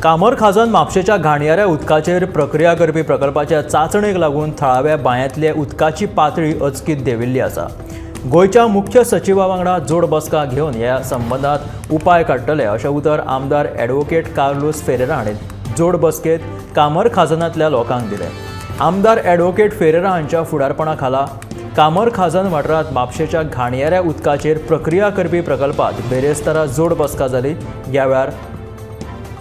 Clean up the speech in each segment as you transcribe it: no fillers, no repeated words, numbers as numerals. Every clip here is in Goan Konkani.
कामरखाजन म्हापशेच्या घाणयाऱ्या उदकाचेर प्रक्रिया करपी प्रकल्पाच्या चांचणेक लागून थळाव्या बांयांतले उदकाची पातळी अचकीत देंविल्ली आसा. गोंयच्या मुख्य सचिवा वांगडा जोड बसका घेवन ह्या संबंदांत उपाय काडटले अशें उतर आमदार ॲडव्होकेट कार्लूस फेरेरा हांणी जोड बसकेत कामरखाजनांतल्या लोकांक दिलें. आमदार ॲडव्होकेट फेरेरा हांच्या फुडारपणा खाला कामरखाजन वाठारांत म्हापशेच्या घाणयाऱ्या उदकाचेर प्रक्रिया करपी प्रकल्पात बेरेस्तारा जोड बसका जाली. ह्या वेळार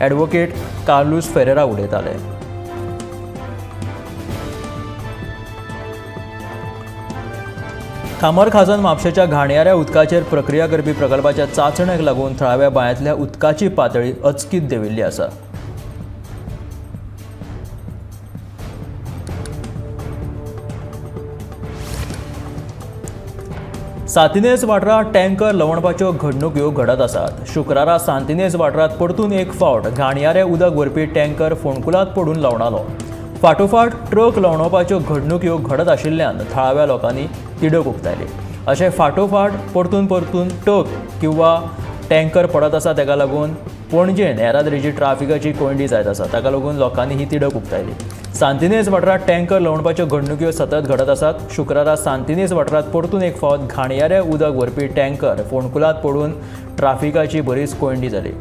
ॲडव्होकेट कार्लूस फेरेरा उलयताले. कामरखाजन म्हापशेच्या घाणयाऱ्या उदकाचेर प्रक्रिया करपी प्रकल्पाच्या चांचणेक लागून थळाव्या बांयांतल्या उदकाची पातळी अचकीत देंविल्ली आसा. सांतिनेज वाठारांत टँकर लवणपाच्यो घडणुक्यो घडत आसात. शुक्रारा सांतिनेज वाठारांत परतून एक फावट घाणयारें उदक व्हरपी टँकर फोंडकुलांत पडून लवणालो. फाटोफाट ट्रक लवणोवपाच्यो घडणुक्यो घडत आशिल्ल्यान थळाव्या लोकांनी तिडक उक्तायली. अशें फाटोफाट परतून परतून ट्रक किंवा टँकर पडत आसा ताका लागून पणजेन येरादारीची ट्राफिकाची कोंयडी जायत आसा. ताका लागून लोकांनी ही तिडक उक्तायली. सांतिनेज वाठारांत टँकर लवणपाच्यो घडणुक्यो सतत घडत आसात. शुक्रारा सांतिनेज वाठारांत परतून एक फावट घाणयारें उदक व्हरपी टँकर फोंडकुलांत पडून ट्राफिकाची बरीच कोंयडी जाली.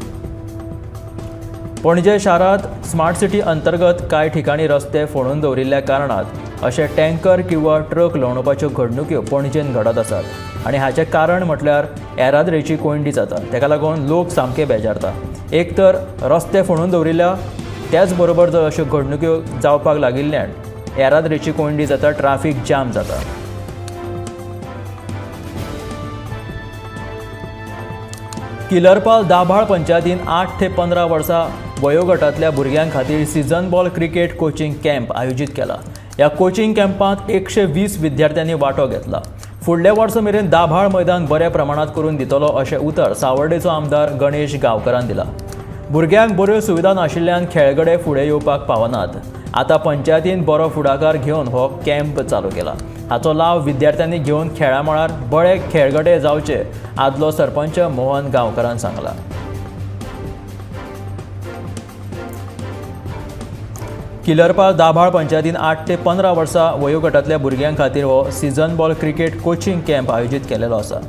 पणजे शारांत स्मार्ट सिटी अंतर्गत कांय ठिकाणी रस्ते फोंडून दवरिल्ल्या कारणात अशे टँकर किंवा ट्रक लवणोवपाच्यो घडणुक्यो पणजेन घडत आसात आनी हाचें कारण म्हटल्यार येरादारीची कोंयडी जाता. ताका लागून लोक सामके बेजारता. एक तर रस्ते फोंडून दवरिल्ल्या त्याच बरोबर जर अश्यो घडणुक्यो जावपाक लागिल्ल्यान येरादारीची कोंयडी जाता, ट्राफीक जाम जाता. किलरपाल दाभाळ पंचायतीन 8 ते 15 वर्सां वयोगटांतल्या भुरग्यां खातीर season ball cricket coaching camp आयोजीत केला. ह्या कोचिंग कॅम्पांत 120 विद्यार्थ्यांनी वांटो घेतला. फुडल्या वर्सा मेरेन दाभाळ मैदान बऱ्या प्रमाणांत करून दितलो अशें उतर सावर्डेचो आमदार गणेश गांवकरान दिला. भुरग्यांक बऱ्यो सुविधा नाशिल्ल्यान खेळगडे फुडें येवपाक पावनात. आतां पंचायतीन बरो फुडाकार घेवन हो कॅम्प चालू केला. हाचो लाव विद्यार्थ्यांनी घेवन खेळा मळार बरे खेळगडे जावचे आदलो सरपंच मोहन गांवकरान सांगला. किलरपाल दाभाळ पंचायतीन 8 ते 15 वर्सां वयोगटांतल्या भुरग्यां खातीर हो season ball cricket coaching camp आयोजीत केलेलो आसा.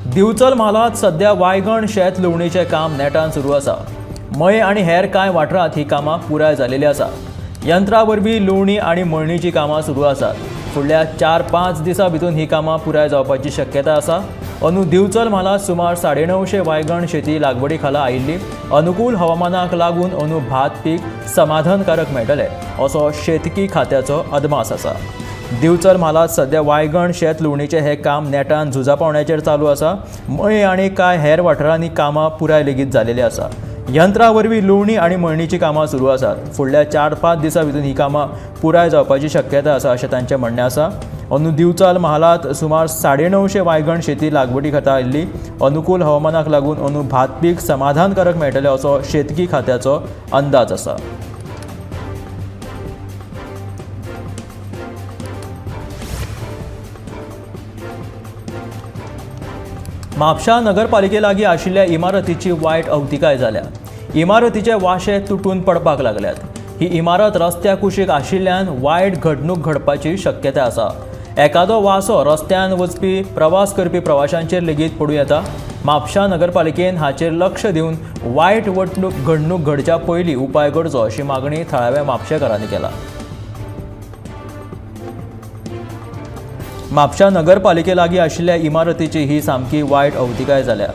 दिवचल म्हालांत सध्या वायगण शेत लुवणीचें काम नेटान सुरू आसा. मये आनी हेर कांय वाठारांत ही कामां पुराय जालेली आसा. यंत्रा वरवीं लुवणी आनी मळणीचीं कामां सुरू आसात. फुडल्या 4-5 दिसां भितर ही कामां पुराय जावपाची शक्यता आसा. अंदू दिवचल म्हालांत सुमार 950 वायगण शेती लागवडी खाला आयिल्ली. अनुकूल हवामानाक लागून अंदू भात पीक समाधानकारक मेळटलें असो शेतकी खात्याचो अदमास आसा. दिवचल म्हालांत सध्या वायगण शेत लुवणीचें हें काम नेटान झुजा पावण्याचेर चालू आसा. मये आनी कांय हेर वाठारांनी कामां पुराय लेगीत जालेली आसा. यंत्रा वरवीं लुवणी आनी मळणीचीं कामां सुरू आसात. फुडल्या 4-5 दिसां भितर ही कामां पुराय जावपाची शक्यता आसा अशें तांचें म्हणणें आसा. अंदू दिवचल म्हालांत सुमार 950 वायगण शेती लागवडी खाता आयिल्ली. अनुकूल हवामानाक लागून अंदू भात पीक समाधानकारक मेळटलें असो शेतकी खात्याचो अंदाज आसा. म्हापशा नगरपालिके लागीं आशिल्ल्या इमारतीची वायट अवतिकाय जाल्या. इमारतीचे वाशे तुटून पडपाक लागल्यात. ही इमारत रस्त्या कुशीक आशिल्ल्यान वायट घडणूक घडपाची शक्यता आसा. एकादो वासो रस्त्यान वचपी प्रवास करपी प्रवाशांचेर लेगीत पडूं येता. म्हापशा नगरपालिकेन हाचेर लक्ष दिवन वायट घडणूक घडच्या पयलीं उपाय करचो अशी मागणी थळाव्या म्हापशेकारांनी केला. म्हापशा नगरपालिके लागीं आशिल्ल्या इमारतीची ही सामकी वायट अवतिकाय जाल्या.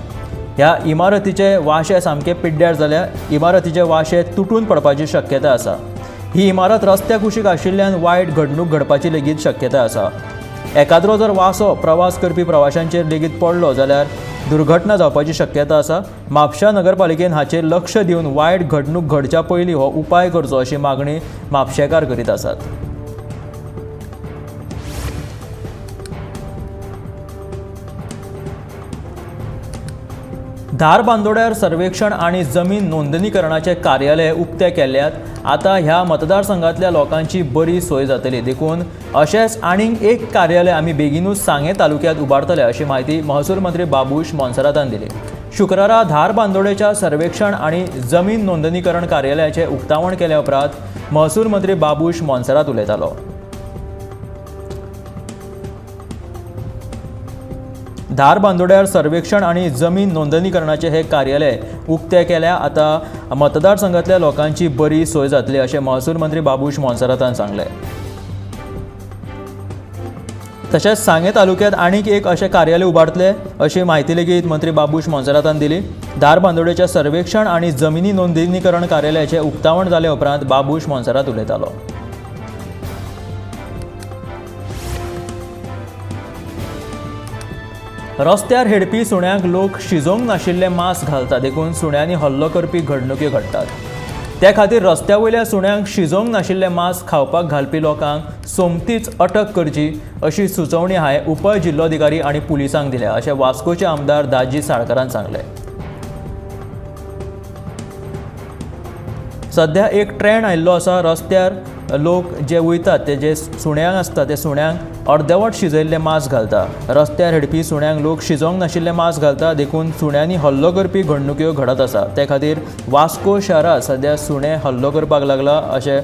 ह्या इमारतीचे वाशे सामके पिड्ड्यार जाल्या. इमारतीचे वाशे तुटून पडपाची शक्यता आसा. ही इमारत रस्त्या कुशीक आशिल्ल्यान वायट घडणूक घडपाची लेगीत शक्यता आसा. एकाद्रो जर वासो प्रवास करपी प्रवाशांचेर लेगीत पडलो जाल्यार दुर्घटना जावपाची शक्यता आसा. म्हापशा नगरपालिकेन हाचेर लक्ष दिवन वायट घडणूक घडच्या पयलीं हो उपाय करचो अशी मागणी म्हापशेकार करीत आसात. धारबांदोड्यार सर्वेक्षण आनी जमीन नोंदणीकरणाचे कार्यालय उक्ते केल्यात। आतां ह्या मतदारसंघांतल्या लोकांची बरी सोय जातली, देखून अशेंच आनीक एक कार्यालय आमी बेगीनूच सांगें तालुक्यांत उबारतले अशी म्हायती महसूल मंत्री बाबूश मोन्सेरातान दिली। शुक्रारा धारबांदोडेच्या सर्वेक्षण आनी जमीन नोंदणीकरण कार्यालयाचें उक्तावण केल्या उपरांत महसूल मंत्री बाबूश मोन्सेरात उलयतालो। धारबांदोड्यार सर्वेक्षण आनी जमीन नोंदणीकरणाचे हे कार्यालय उक्ते केल्या, आतां मतदारसंघांतल्या लोकांची बरी सोय जातली अशें महसूल मंत्री बाबूश मोन्सेरातान सांगलें। तशेंच सांगें तालुक्यांत आनीक एक अशें कार्यालय उबारतले अशी म्हायती लेगीत मंत्री बाबूश मोन्सेरातान दिली। धारबांदोडेच्या सर्वेक्षण आनी जमिनी नोंदणीकरण कार्यालयाचें उक्तावण जाले उपरांत बाबूश मोन्सेरात उलयतालो। रस्त्यार हेडपी सुण्यांक लोक शिजोवंक नाशिल्ले मांस घालतात, देखून सुण्यांनी हल्लो करपी घडणुक्यो घडटात। त्या खातीर रस्त्या वयल्या सुण्यांक शिजोवंक नाशिल्ले मांस खावपाक घालपी लोकांक सोमतीच अटक करची अशी सुचोवणी हांवें उप जिल्लोधिकारी आनी पुलिसांक दिल्या अशें वास्कोचे आमदार दाजी साळकारान सांगलें। सध्या एक ट्रेंड आयिल्लो आसा, रस्त्यार लोक जे वयतात ते जे सुण्यांक आसता ते सुण्यांक अर्देवट शिजयल्लें मांस घालता। रस्त्यार हेडपी सुण्यांक लोक शिजोवंक नाशिल्लें मांस घालता, देखून सुण्यांनी हल्लो करपी घडणुक्यो घडत आसा। ते खातीर वास्को शारांत सध्या सुणे हल्लो करपाक लागला अशें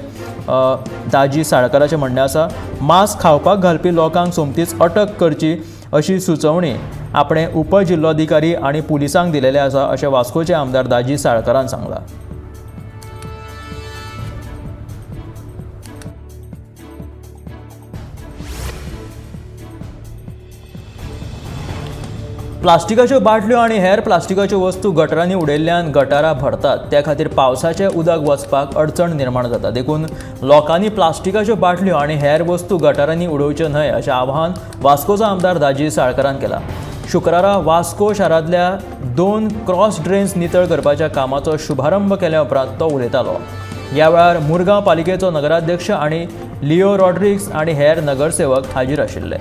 दाजी साळकाराचें म्हणणें आसा। मांस खावपाक घालपी लोकांक सोमतीच अटक करची अशी सुचोवणी आपणें उप जिल्लोधिकारी आनी पुलिसांक दिलेलें आसा अशें वास्कोचे आमदार दाजी साळकारान सांगलां। प्लास्टिकाच्यो बाटल्यो आनी हेर प्लास्टिकाच्यो वस्तू गटरांनी उडयल्ल्यान गटारां भरतात, त्या खातीर पावसाचें उदक वचपाक अडचण निर्माण जाता। देखून लोकांनी प्लास्टिकाच्यो बाटल्यो आनी हेर वस्तू गटारांनी उडोवच्यो न्हय अशें आवाहन वास्कोचो आमदार दाजी साळकारान केलां। शुक्रारा वास्को शारांतल्या 2 क्रॉस ड्रेन्स नितळ करपाच्या कामाचो शुभारंभ केल्या उपरांत तो उलयतालो। ह्या वेळार मुरगांव पालिकेचो नगराध्यक्ष आनी लिओ रॉड्रिग्स आनी हेर नगरसेवक हाजीर आशिल्ले।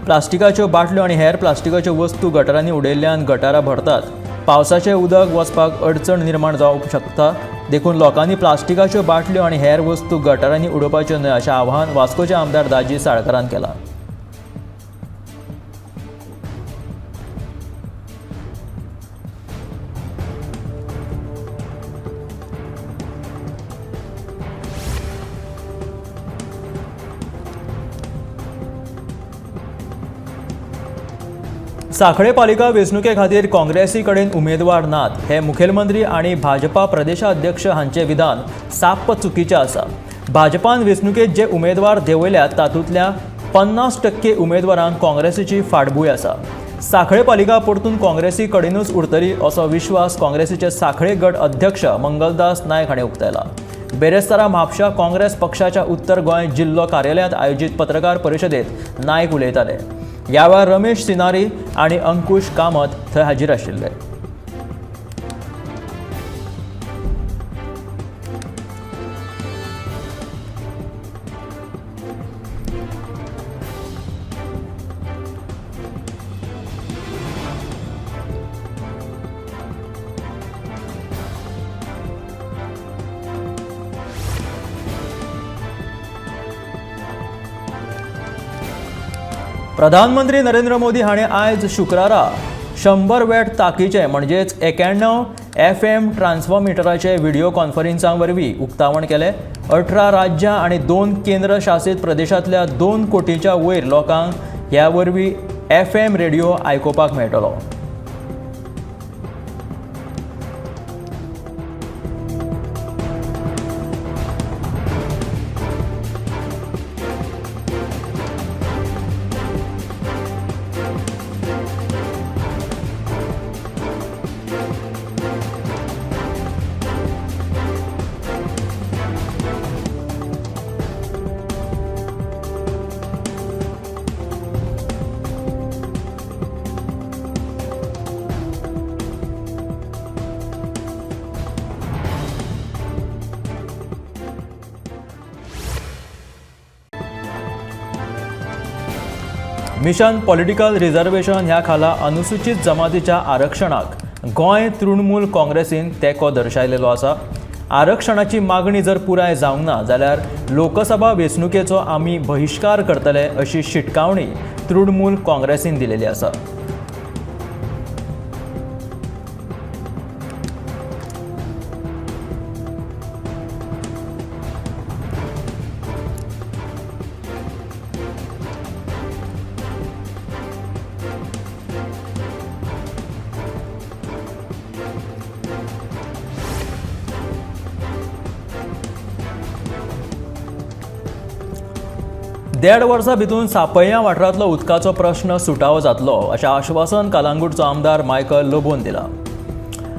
प्लास्टिकाच्यो बाटल्यो आनी हेर प्लास्टिकाच्यो वस्तू गटारांनी उडयल्ल्यान गटारां भरतात, पावसाचें उदक वचपाक अडचण निर्माण जावंक शकता। देखून लोकांनी प्लास्टिकाच्यो बाटल्यो आनी हेर वस्तू गटारांनी उडोवपाच्यो न्हय अशें आवाहन वास्कोचे आमदार दाजी साळकारान केलां। सांखळे पालिका वेंचणुके खातीर काँग्रेसी कडेन उमेदवार नात हे मुखेलमंत्री आनी भाजपा प्रदेशाध्यक्ष हांचे विधान साप्प चुकीचें आसा। भाजपान वेंचणुकेत जे उमेदवार देंवयल्यात तातूंतल्या 50% उमेदवारांक काँग्रेसीची फाटभूंय आसा। सांखळे पालिका परतून काँग्रेसी कडेनूच उरतली असो विश्वास काँग्रेसीचे सांखळे गट अध्यक्ष मंगलदास नायक हाणें उक्तायला। बेरेस्तारा म्हापशा काँग्रेस पक्षाच्या उत्तर गोंय जिल्लो कार्यालयांत आयोजीत पत्रकार परिशदेंत नायक उलयताले। ह्या वेळार रमेश सिनारी आनी अंकुश कामत थंय हाजीर आशिल्ले। प्रधानमंत्री नरेंद्र मोदी हाणें आयज शुक्रारा 100 वॅट ताकीचे म्हणजेच 91 FM ट्रान्सफॉर्मिटराचे व्हिडिओ कॉन्फरन्सा वरवीं उक्तावण केलें। 18 राज्यां आनी 2 केंद्र शासित प्रदेशांतल्या 2 कोटींच्या वयर लोकांक ह्या वरवीं FM radio आयकुपाक मेळटलो। मिशन पॉलिटिकल रिझर्वेशन ह्या खाला अनुसूचित जमातीच्या आरक्षणाक गोंय तृणमूल काँग्रेसीन तेंको दर्शायलेलो आसा. आरक्षणाची मागणी जर पुराय जावंक ना जाल्यार लोकसभा वेंचणुकेचो आमी बहिश्कार करतले अशी शिटकावणी तृणमूल काँग्रेसीन दिलेली आसा. देड वर्सां भितून सापय्या वाठारांतलो उदकाचो प्रश्न सुटावो जातलो अशें आश्वासन कलांगूटचो आमदार मायकल लोबोन दिला.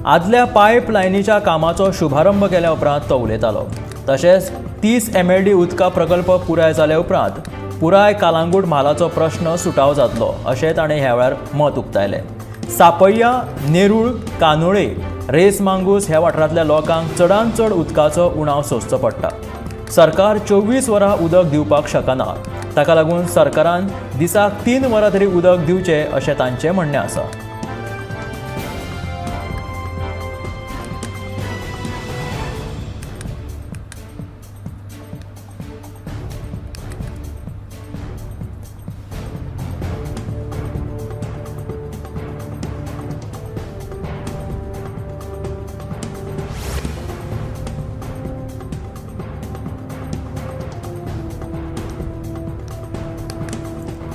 आदल्या पायप लायनीच्या कामाचो शुभारंभ केल्या उपरांत तो उलयतालो. तशेंच 30 MLD उदका प्रकल्प पुराय जाल्या उपरांत पुराय कलांगूट म्हालाचो प्रश्न सुटावो जातलो अशें ताणें ह्या वेळार मत उक्तायलें. सापय्या, नेरूळ, कानोळे, रेस मांगूस ह्या वाठारांतल्या लोकांक चडांत चड उदकाचो उणाव सोंसचो पडटा. सरकार 24 वरां उदक दिवपाक शकना, ताका लागून सरकारान दिसाक 3 वरां तरी उदक दिवचें अशें तांचें म्हणणें आसा.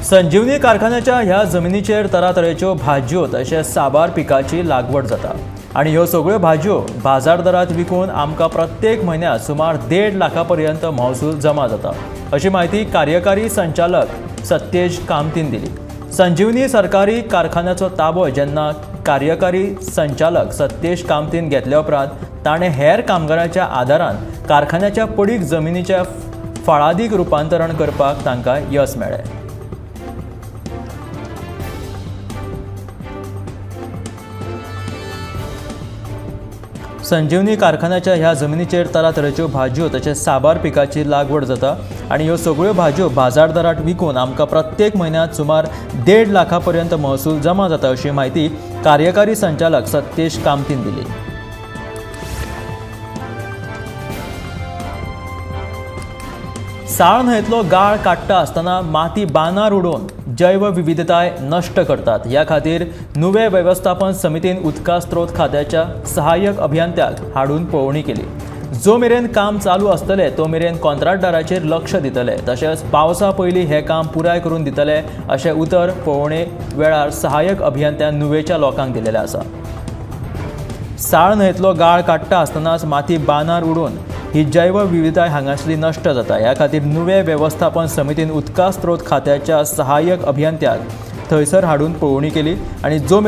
संजीवनी कारखान्याच्या ह्या जमिनीचेर तरातरेच्यो भाजयो तशेंच साबार पिकाची लागवड जाता आनी ह्यो सगळ्यो भाजयो बाजार दरात विकून आमकां प्रत्येक म्हयन्याक सुमार 1.5 लाखा पर्यंत महसूल जमा जाता अशी म्हायती कार्यकारी संचालक सत्येज कामतीन दिली. संजीवनी सरकारी कारखान्याचो ताबो जेन्ना कार्यकारी संचालक सत्येज कामतीन घेतल्या उपरांत ताणें हेर कामगारांच्या आदारान कारखान्याच्या पडीक जमिनीच्या फळादीक रुपांतरण करपाक तांकां यश मेळ्ळें. संजीवनी कारखान्याच्या ह्या जमिनीचेर तरातरेच्यो भाजयो तशेंच साबार पिकाची लागवड जाता आनी ह्यो सगळ्यो भाजयो बाजार दरात विकून आमकां प्रत्येक म्हयन्यात सुमार 1.5 लाखा पर्यंत महसूल जमा जाता अशी म्हायती कार्यकारी संचालक सत्येश कामतीन दिली. साळ न्हंयेंतलो गाळ काडटा आसतना माती बांदार उडोवन जैवविविधताय नश्ट करतात. ह्या खातीर नुवें वेवस्थापन समितीन उदका स्रोत खात्याच्या सहाय्यक अभियंत्याक हाडून पळोवणी केली. जो मेरेन काम चालू आसतलें तो मेरेन कॉन्ट्रॅक्टदाराचेर लक्ष दितले तशेंच पावसा पयलीं हें काम पुराय करून दितले अशें उतर पळोवणे वेळार सहाय्यक अभियंत्यान नुवेच्या लोकांक दिलेलें आसा. साळ न्हंयेंतलो गाळ काडटा आसतनाच माती बांदार उडोवन ही जैवविविधताय हांगासली नश्ट जाता. ह्या खातीर नुवें वेवस्थापन समितीन उदका स्रोत खात्याच्या सहाय्यक अभियंत्याक थंयसर हाडून पळोवणी केली आनी जो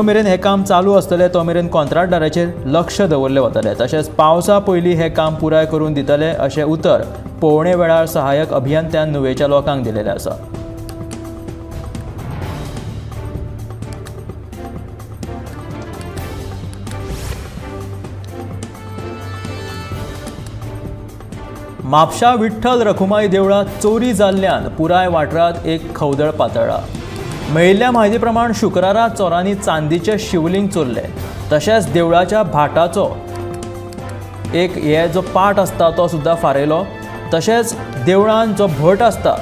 मेरेन हें काम चालू आसतलें तो मेरेन कॉन्ट्रॅक्टदाराचेर लक्ष दवरलें वतलें तशेंच पावसा पयलीं हें काम पुराय करून दितले अशें उतर पळोवणे वेळार सहाय्यक अभियंत्यान नुवेच्या लोकांक दिलेलें आसा. म्हापशा विठ्ठल रखुमाई देवळांत चोरी जाल्ल्यान पुराय वाठारांत एक खवदळ पातळ्ळा. मेळिल्ल्या म्हायती प्रमाण शुक्रारा चोरांनी चांदीचें शिवलिंग चोरलें तशेंच देवळाच्या भाटाचो एक हे जो पाट आसता तो सुद्दां फारयलो. तशेंच देवळान जो भट आसता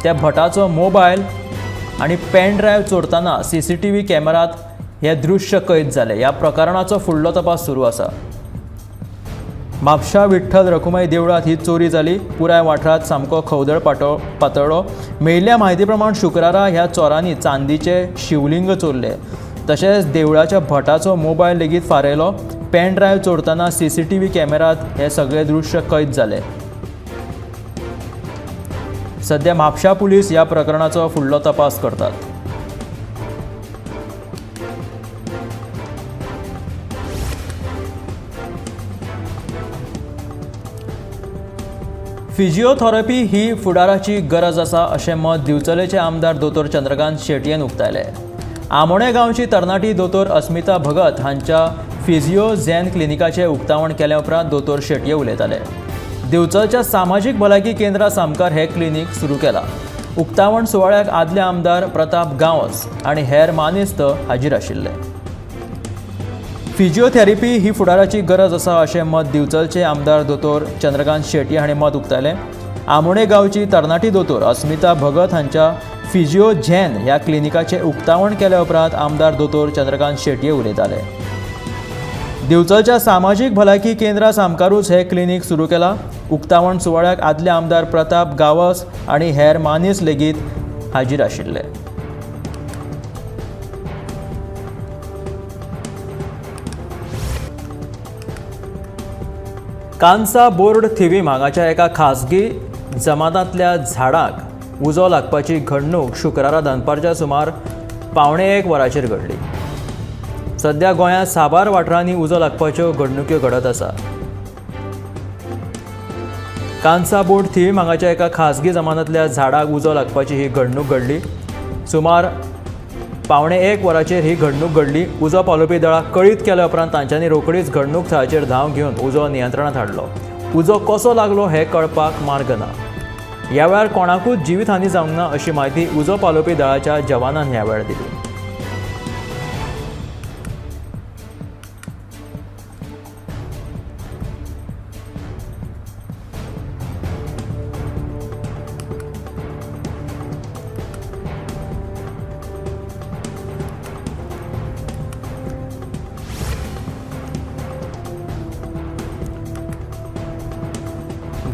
त्या भटाचो मोबायल आनी पेन ड्रायव्ह चोरतना CCTV कॅमेरात हे दृश्य कैद जालें. ह्या प्रकरणाचो फुडलो तपास सुरू आसा. म्हापशा विठ्ठल रखुमाई देवळांत ही चोरी जाली. पुराय वाठारांत सामको खवदळ पातळ्ळो. मेळिल्ल्या म्हायती प्रमाण शुक्रारा ह्या चोरांनी चांदीचें शिवलिंग चोरलें तशेंच देवळाच्या भटाचो मोबायल लेगीत फारयलो. पेन ड्रायव्ह चोरतना CCTV कॅमेरात हे सगळे दृश्य कैद जाले. सध्या म्हापशा पुलीस ह्या प्रकरणाचो फुडलो तपास करतात. फिजिओथेरपी ही फुडाराची गरज आसा अशें मत दिवचलेचे आमदार दोतोर चंद्रकांत शेटयेन उक्तायलें. आमोणे गांवची तरणाटी दोतोर अस्मिता भगत हांच्या फिजिओ झॅन क्लिनिकाचें उक्तावण केल्या उपरांत दोतोर शेटये उलयताले. दिवचलच्या सामाजीक भलायकी केंद्रा सामकार हें क्लिनीक सुरू केलां. उक्तावण सुवाळ्याक आदले आमदार प्रताप गांवस आनी हेर मानेस्त हाजीर आशिल्ले. फिजिओथेरपी ही फुडाराची गरज आसा अशें मत दिवचलचे आमदार दोतोर चंद्रकांत शेट्ये हांणी मत उक्तायलें. आमोणे गांवची तरणाटी दोतोर अस्मिता भगत हांच्या फिजिओ झॅन ह्या क्लिनिकाचें उक्तावण केल्या उपरांत आमदार दोतोर चंद्रकांत शेट्ये उलयताले. दिवचलच्या सामाजीक भलायकी केंद्रा सामकारूच हें क्लिनीक सुरू केलां. उक्तावण सुवाळ्याक आदले आमदार प्रताप गांवस आनी हेर मानेस्त लेगीत हाजीर आशिल्ले. कांसा बोर्ड थिवीम हांगाच्या एका खासगी जमातांतल्या झाडाक उजो लागपाची घडणूक शुक्रारा दनपारच्या सुमार 12:45 वरांचेर घडली. सध्या गोंयांत साबार वाठारांनी उजो लागपाच्यो घडणुक्यो घडत आसा. कांसा बोर्ड थिवीम हांगाच्या एका खासगी जमानांतल्या झाडाक उजो लागपाची ही घडणूक घडली. सुमार 12:45 वरांचेर ही घडणूक घडली. उजो पालोवपी दळाक कळीत केल्या उपरांत तांच्यांनी रोखडीच घडणूक थळाचेर धांव घेवन उजो नियंत्रणांत हाडलो. उजो कसो लागलो हें कळपाक मार्ग ना. ह्या वेळार कोणाकूच जिवीतहानी जावंक ना अशी म्हायती उजो पालोवपी दळाच्या जवानान ह्या वेळार दिली.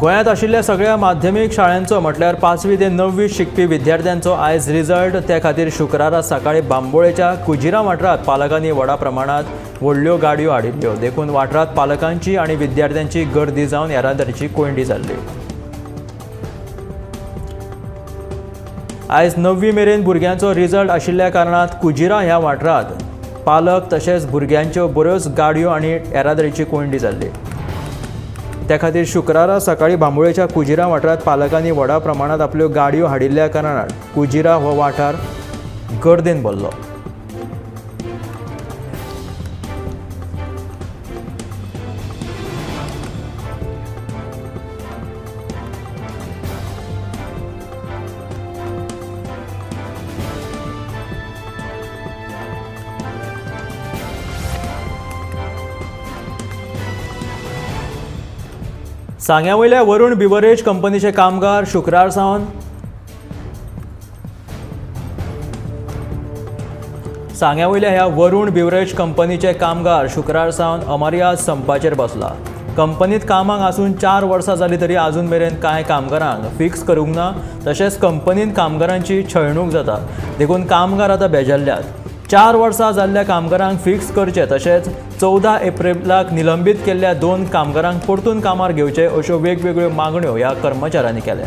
गोंयांत आशिल्ल्या सगळ्या माध्यमीक शाळांचो म्हटल्यार 5वी ते 9वी शिकपी विद्यार्थ्यांचो आयज रिजल्ट. त्या खातीर शुक्रारा सकाळीं बांबोळेच्या कुजिरा वाठारांत पालकांनी व्हडा प्रमाणांत व्हडल्यो गाडयो हाडिल्ल्यो. देखून वाठारांत पालकांची आनी विद्यार्थ्यांची गर्दी जावन येरादारीची कोंयडी जाल्ली. आयज 9वी मेरेन भुरग्यांचो रिजल्ट आशिल्ल्या कारणान कुजिरा ह्या वाठारांत पालक तशेंच भुरग्यांच्यो बऱ्योच गाडयो आनी येरादारीची कोंयडी जाल्ली. त्या खातीर शुक्रारा सकाळीं बांबोळेच्या कुजिरा वाठारांत पालकांनी व्हडा प्रमाणांत आपल्यो गाडयो हाडिल्ल्या कारणान कुजिरा हो वाठार गर्देन भरलो. सांग्या वयल्या वरुण बिवरेज कंपनीचे कामगार शुक्रार सावन सांग्या वयल्या ह्या वरुण बिवरेज कंपनीचे कामगार शुक्रार सावन अमर्याद संपाचेर बसला. कंपनीत कामाक आसून 4 वर्सां जाली तरी आजून मेरेन कांय कामगारांक फिक्स करूंक ना. तशेंच कंपनीत कामगारांची छळणूक जाता देखून कामगार आतां बेजारल्यात. 4 वर्सां जाल्ल्या कामगारांक फिक्स करचे तशेंच 14 एप्रिलाक निलंबीत केल्ल्या 2 कामगारांक परतून कामार घेवचे अश्यो वेगवेगळ्यो मागण्यो ह्या कर्मचाऱ्यांनी केल्या.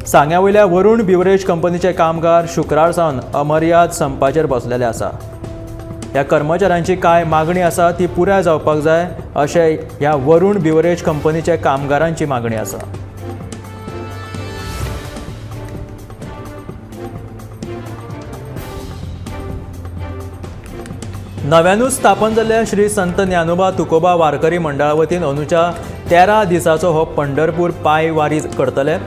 सांग्या वयल्या वरुण बिवरेज कंपनीचे कामगार शुक्रार सावन अमर्याद संपाचेर बसलेले आसा. ह्या कर्मचाऱ्यांची कांय मागणी आसा ती पुराय जावपाक जाय अशें ह्या वरुण बिवरेज कंपनीच्या कामगारांची मागणी आसा. नव्यानूच स्थापन जाल्ल्या श्री संत ज्ञानोबा तुकोबा वारकरी मंडळा वतीन अंदूच्या 13 दिसाचो हो पंढरपूर पांय वारी करतले.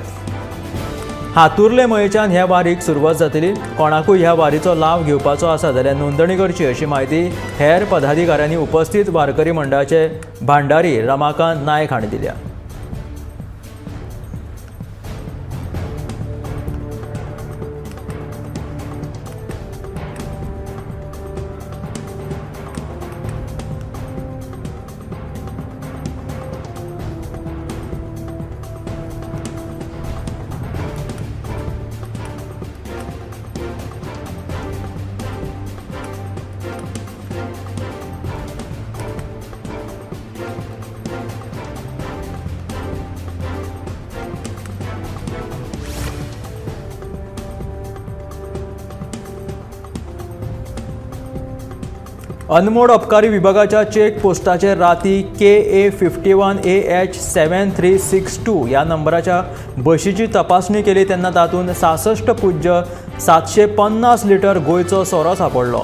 हातुर्ले मयेच्यान ह्या वारीक सुरवात जातली. कोणाकूय ह्या वारीचो लाव घेवपाचो आसा जाल्यार नोंदणी करची अशी म्हायती हेर पदाधिकाऱ्यांनी उपस्थित वारकरी मंडळाचे भांडारी रमाकांत नायक हांणी दिल्या. अनमोड अबकारी विभागाच्या चेक पोस्टाचेर राती KA 51 AH 7362 ह्या नंबराच्या बशीची तपासणी केली तेन्ना तातूंत 66.750 लिटर गोंयचो सोरो सांपडलो.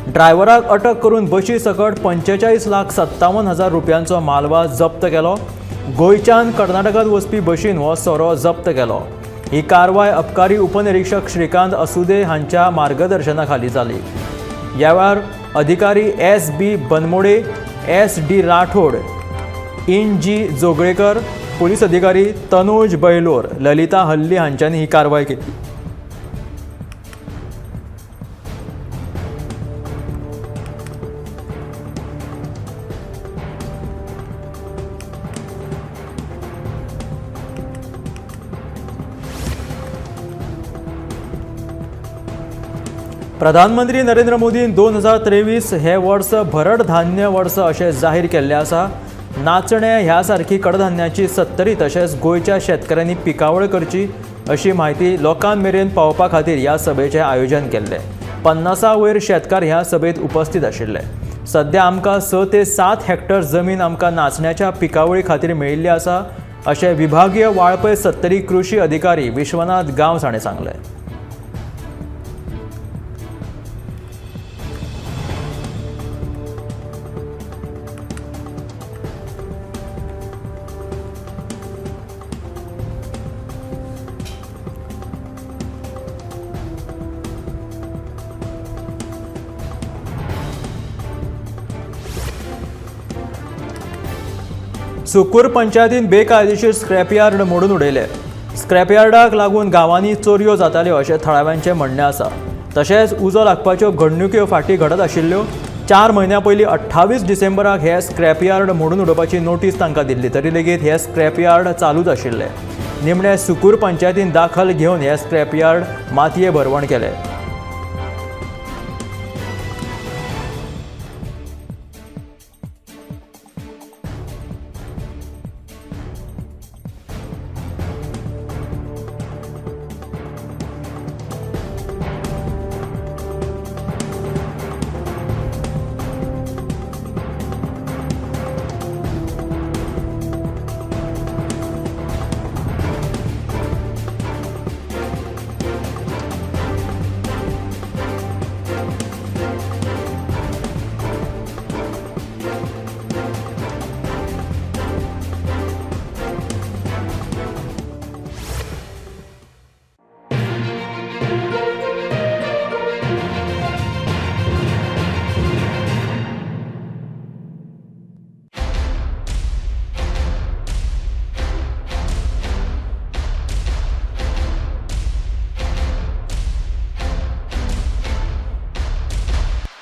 ड्रायव्हराक अटक करून बशी सकट 45,57,000 रुपयांचो मालवा जप्त केलो. गोंयच्यान कर्नाटकांत वचपी बशीन हो सोरो जप्त केलो. ही कारवाय अबकारी उपनिरीक्षक श्रीकांत असुदे हांच्या मार्गदर्शना खाली जाली. ह्या वेळार अधिकारी S B Banmode, S D Rathod, in G Joglekar, police अधिकारी तनोज बैलोर, ललिता हल्ली हांच्यांनी ही कारवाय केली. प्रधानमंत्री नरेंद्र मोदीन 2023 हे वर्स भरड धान्य वर्स अशें जाहीर केल्लें आसा. नाचणे ह्या सारकी कडधान्याची 70 तशेंच गोंयच्या शेतकऱ्यांनी पिकावळ करची अशी म्हायती लोकां मेरेन पावोवपा खातीर ह्या सभेचें आयोजन केल्लें. 50 वयर शेतकार ह्या सभेंत उपस्थित आशिल्ले. सद्या आमकां 6 ते 7 हेक्टर जमीन आमकां नाचण्याच्या पिकावळी खातीर मेळिल्ली आसा अशें विभागीय वाळपय 70 कृषी अधिकारी विश्वनाथ गांवस हाणें सांगलें. सुकूर पंचायतीन बेकायदेशीर स्क्रॅपयार्ड मोडून उडयले. स्क्रॅपयार्डाक लागून गांवांनी चोरयो जाताल्यो अशें थळाव्यांचें म्हणणें आसा. तशेंच उजो लागपाच्यो घडणुक्यो फाटीं घडत आशिल्ल्यो. 4 म्हयन्यां पयलीं 28 डिसेंबराक हे स्क्रॅपयार्ड मोडून उडोवपाची नोटीस तांकां दिल्ली, तरी लेगीत हे स्क्रॅपयार्ड चालूच आशिल्ले. निमणे सुकूर पंचायतीन दाखल घेवन हे स्क्रॅपयार्ड मातये भरवण केले.